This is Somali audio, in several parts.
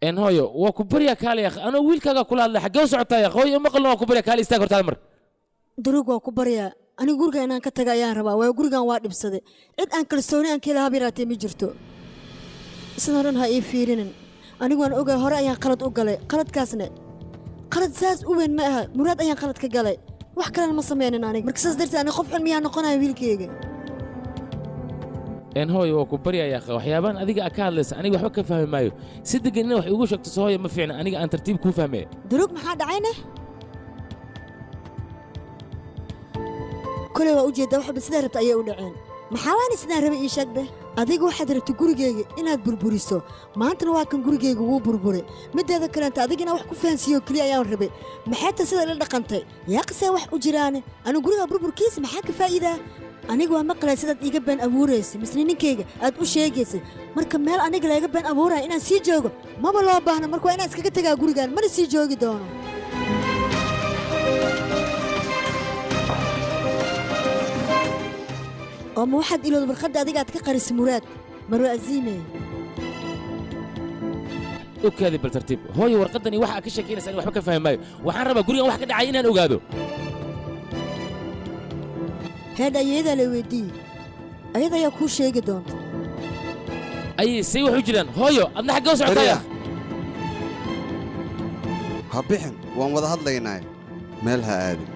En hooyo, waa ku baryaa, kaali akh, anoo wiilkaaga kula hadlay. Xaggee u socotaa akh? Hooyo, maqalna, waa ku baryaa, kaali istaag hortaada mar. Duruug, waa ku baryaa, anigu guriga inaan ka taga ayaan rabaa, waayo gurigan waa dhibsaday. Cid aan kalsooni aan ka hela haba yaraatee ma jirto. Sidoo dhan ha ii fiirinin. Anigu waan ogahay, hore ayaan qalad u galay. Qaladkaasna qalad saas u weyn ma aha. Muraad ayaan qalad ka galay, wax kalena ma sameynin aniga. Marka saas darteed aniga qof xun miyaa noqonaya, wiilkayga? En hooyo, waa ku baryayaa akh, waxyaabahan adiga aad ka hadlaysa aniga waxba ka fahmi maayo. Si degan ina wax iigu sheegto soo, hooyo, ma fiicna. Aniga aan tartiib kuu fahmee. Duruug, maxaa dhacayne? Koley waa ujeeddaa, waxba sidaa rabta ayay u dhaceen. Maxaa waana sidaan rabay? Ii sheegbe. Adiga waxaad rabtay gurigayga inaad burburiso, maantana waa kan, gurigayga wuu burburay. Mideeda kaleenta adigina wax ku fahansiiyo keliya ayaan rabay. Maxay ta sida ila dhaqantay? Yaaqisee wax u jiraane? Anigu guriga burburkiisa maxaa ka faa'iidaa? Aniga waa maqlay sidaad iiga been abuuraysay, misne ninkayga aad u sheegaysay. Marka meel aniga layga been abuuraya inaan sii joogo maba loo baahna. Marka waa inaan iskaga tagaa gurigan, mana sii joogi doono. Oo ma waxaad ilowda warqadda adiga aad ka qarisay Muraad, Marwe Aziime? Okaadi bal tartiib, hooyo. Warqaddani waxa aad ka sheekeynaysa aniga waxba ka fahmi maayo. Waxaan rabaa gurigan wax ka dhacay inaan ogaado. Heedh, ayeedaa la weydiiyey, ayada ayaa kuu sheegi doonta. Ayay say wax u jiraan? Hooyo, adna xaggee u socotaa? Ha bixin, waan wada hadlaynaa, meel ha aadin.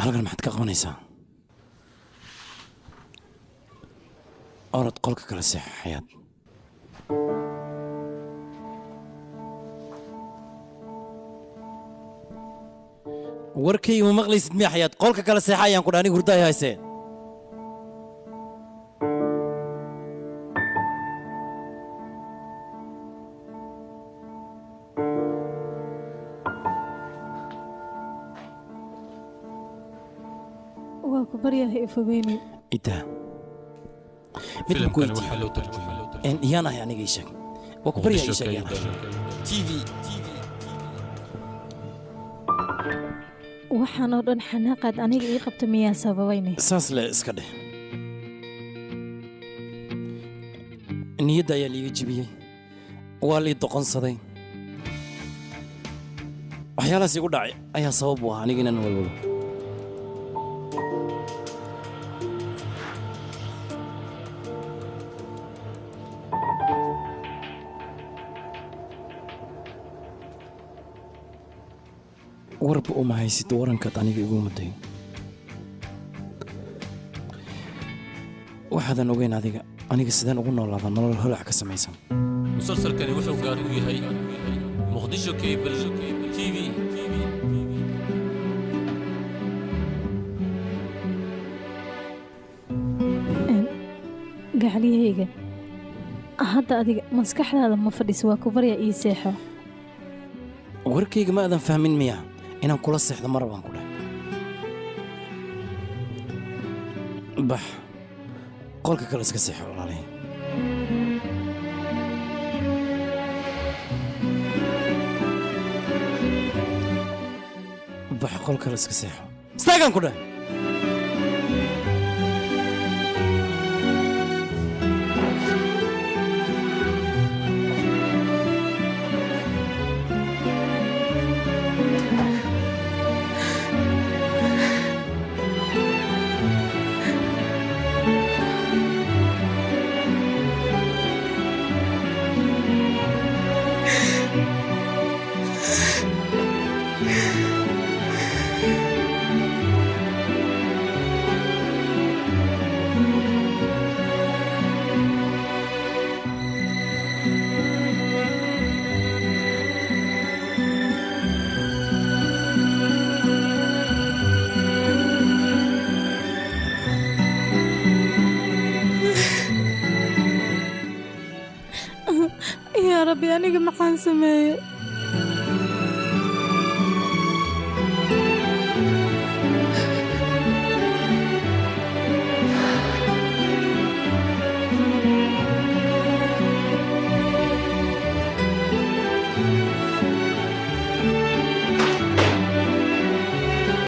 Halkan maxaad ka qabanaysaa? Orod, qolka kala seexo, Xayaad. Warkayga ma maqlaysid miya, Xayaad? Qolka kala seexa ayaan ku dha, aniga hurdo ay haysee. Waa ku baryahay, ifogeyni. Idaa mid baan ku filimkani waxaa weydiiyey loo tarjumay En yaan ahay aniga? Ii sheeg, waa ku baryaa, ii Muqdisho sheeg yaan ahay. TV. Waxaan oo dhan xanaaqaad aniga ii qabta miyaa sababayne? Saas le iska dheh. Niyadda ayaa liiga jebiyey, waa lii doqonsaday. Waxyaalahaas igu dhacay ayaa sabab u ah aniga inaan walwalo. Warba uma haysid warankaad aniga igu mudday. Waxaadan ogeyn adiga aniga sideen ugu noolaadaa nolol holac ka samaysan. Musalsalkani wuxuu gaar u yahay Muqdisho Cable TV. Gacaliyahayga, hadda adiga maskaxdaada ma fadhiso. Waa ku barya, ii seexo. Warkayga ma aadan fahmin miya? Inaan kula seexdo mar baan ku dhahay. Bax, qolka kale iska seexo, walaalay. Bax, qol kale iska seexo. Istaagaan ku dhahay. Yaa Rabbi, aniga maxaan sameeyey?